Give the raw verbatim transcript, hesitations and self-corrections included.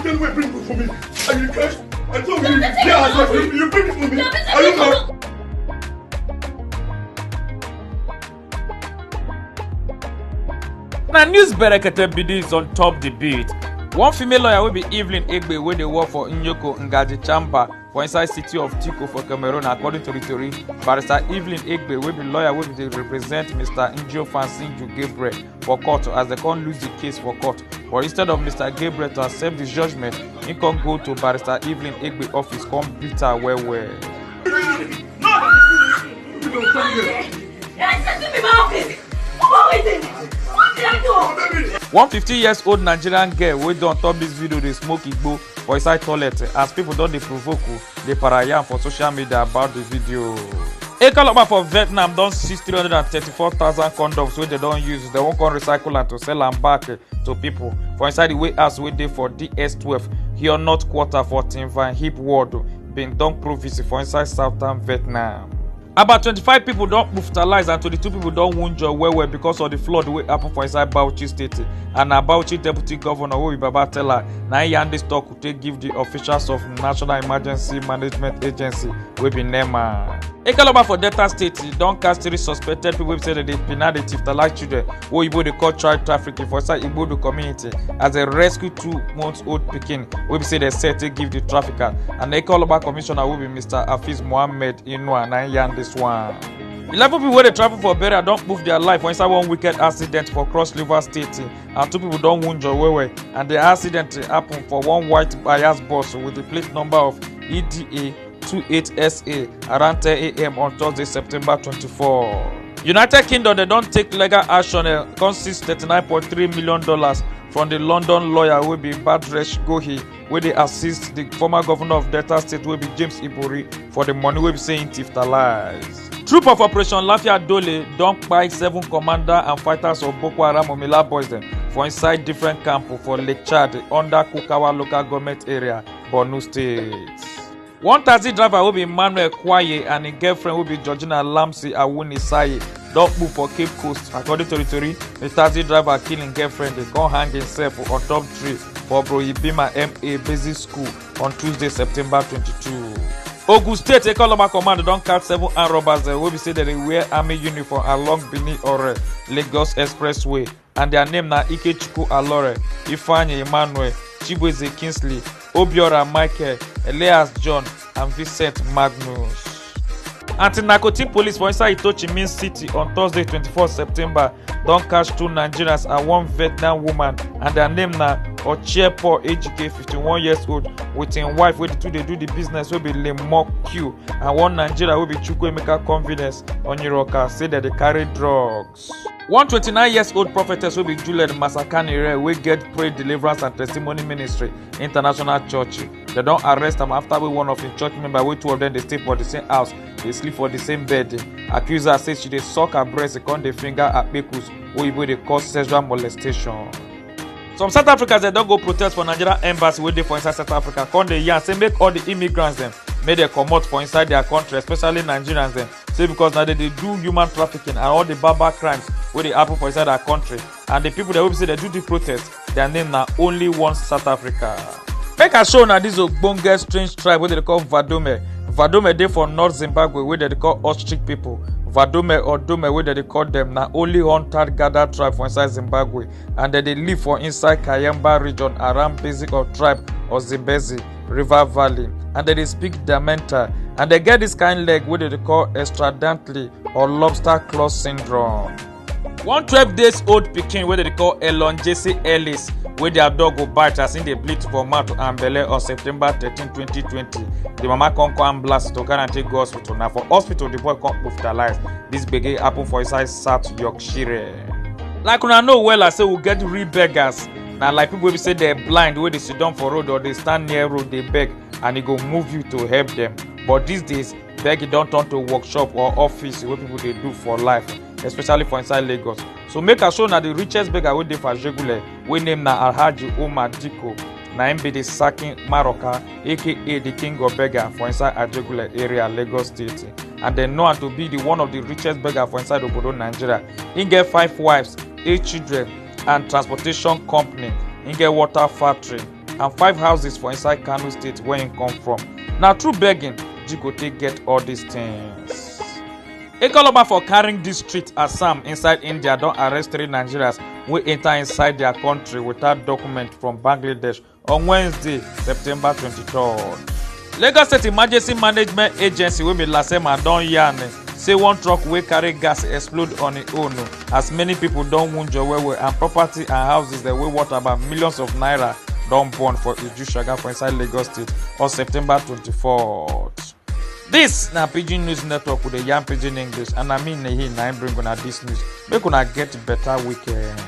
Anyway, bring it for me. Are you crazy? I told you, you play as if you, you bring it for me. Are you mad? Na news berekete be dis on top di beat. One female lawyer wey be Evelyn Egbe, wey dey work for Nyoko Ngaji Chamber for inside city of Tiko for Cameroon, according to di tori. Barrister Evelyn Egbe, wey be lawyer wey bin dey represent Mister Njo Fansinju Gabriel for court, as dem come lose di case for court, but instead of Mister Gabriel to accept di judgement, im come go to Barrister Evelyn Egbe office, come beat her well well. One fifteen years old Nigerian girl wey dey on top dis video dey smoke igbo for inside toilet, as pipo don dey provoke, dey parayam for social media about di video. Ekologba for Vietnam don seize three hundred and thirty-four thousand condoms wey dem don use, dem wan come recycle am to sell am back to pipo for inside di warehouse wey dey for D S twelve, Hill North Quarter for Tin Van Hip Ward, bin don prove visit for inside southern Vietnam. About twenty-five pipo don hospitalize and twenty-two pipo don wunjure well well becos of di flood wey happun for inside Bauchi State, and na Bauchi Deputy Governor wey be Babatella na im yarn dis tok take give di officials of National Emergency Management Agency wey be nema. Ekologba for Delta State don catch three suspected pipo wey be say dem dey pina dey tiftalize children, wey oyibo dey call child trafficking, for inside Igbodu community, as dem rescue two months old pikin wey be say dem sell take give di trafficker, and Ekologba Commissioner wey be Mister Hafiz Mohammed Inua na im yarn dis one. Eleven pipo wey dey travel for Beira don poof dia life for inside one wicked accident for Cross River State, and two pipo don wunjure well well, and di accident happun for one white Hiace bus wit di plate number of E D A two eight S A around ten A M on Thursday, September twenty-four. United Kingdom, dem don take legal action, eh, come seize thirty-nine point three million dollars from di London lawyer wey be Badresh Gohi, wey dey assist di former governor of Delta State wey be James Ibori for di money wey be say im tiftalize. Troop of Operation Lafia Dole don kpai seven commander and fighters of Boko Haram Omila boys dem for inside different camp for Lake Chad under Kukawa local government area, Borno State. One taxi driver wey be Emmanuel Kwaye and im girlfriend wey be Georgina Lamsi Awuni Saye don put for Cape Coast. According to di tori, di taxi driver kill im girlfriend, dey come hang himself on top tree for Broyibima M A Basic School on Tuesday, September twenty-two. Ogun State Ekologba Command don catch seven armed robbers dem wey be say dem dey wear army uniform along Benin Ore Lagos Expressway, and dia name na Ikechukwu Alore, Ifeanyi Emmanuel, Chibueze Kingsley, Obiora Michael, Elias John, and Vincent Magnus. Anti-narcotic police for inside Itochi main city on Thursday, twenty-four September, don catch two Nigerians and one Vietnam woman, and dia name na Ochiepo Ejike, fifty-one years old, wit im wife, wey di two dey do di business wey be Lemo Q, and one Nigerian wey be Chukwuemeka Confidence Onyiroka, say dem dey carry drugs. One twenty-nine years old prophetess wey be Juliet Masakani Reh, wey get Pray Deliverance and Testimony Ministry International Church, dem don arrest am afta wey one of im church member, wey two of dem dey stay for di same house, dey sleep for di same bed, accuse her say she dey suck her breast, come dey finger her kpekus, wey oyibo dey call sexual molestation. Some South Africans dem don go protest for Nigeria embassy wey dey for inside South Africa, come dey yarn say make all di immigrants dem, make dem comot for inside dia kontri, especially Nigerians dem, say because na dem dey do human trafficking and all di bad bad crimes wey dey happun for inside dia kontri, and di pipo dem wey be say dem do di protest, dia name na Only One South Africa. Make I show una dis ogbonge strange tribe wey dem dey call Vadome. Vadome dey for North Zimbabwe, wey dem dey call Ostrich pipo. Vadome or Dome, wey dem dey call dem, na only hunter-gatherer tribe for inside Zimbabwe, and dem dey live for inside Kayamba region around basic of tribe of Zimbezi River Valley, and dem dey speak Damenta, and dem get dis kain leg wey dem dey call extradentally or lobster claw syndrome. One twelve days old pikin wey dem dey call Elon Jesse Ellis, wey dia dog go bite as im dey bleed for mouth and belle on September thirteen, twenty twenty. Di mama come call ambulance to carry am take go hospital. Na for hospital di boy come hospitalize. Dis gbege happun for inside South Yorkshire. Like una know wella say we get real beggars. Na like pipo wey be say dem blind, wey dey sidon for road or dey stand near road dey beg, and e go move you to help dem. But dis days, begging don turn to workshop or office wey pipo dey do for life, especially for inside Lagos. So make I show una di richest beggar wey dey for Ajegunle, wey name na Alhaji Umar Diko. Na im be di Sakin Maroka, A K A di king of beggar, for inside Ajegunle area, Lagos State. And dem know am to be di one of di richest beggar for inside obodo Nigeria. Im get five wives, eight children, and transportation company. Im get water factory. and five houses for inside Kano State where he come from. Na through begging, G go take get all these things. Ikoloba for Karing District, Assam, inside India, don arrest three Nigerians wey enter inside their country without document from Bangladesh on Wednesday, September twenty-third. Lagos State Emergency Management Agency wey be LASEMA don yarn say one truck wey carry gas explode on im own, as many people don wunjure well well and property and houses dem wey worth about millions of naira don burn for Iju Shaga for inside Lagos State on September twenty-fourth. This na Pidgin News Network with the Yarn Pidgin English, and I mean Nehi na im bring una this news. Make una get better weekend.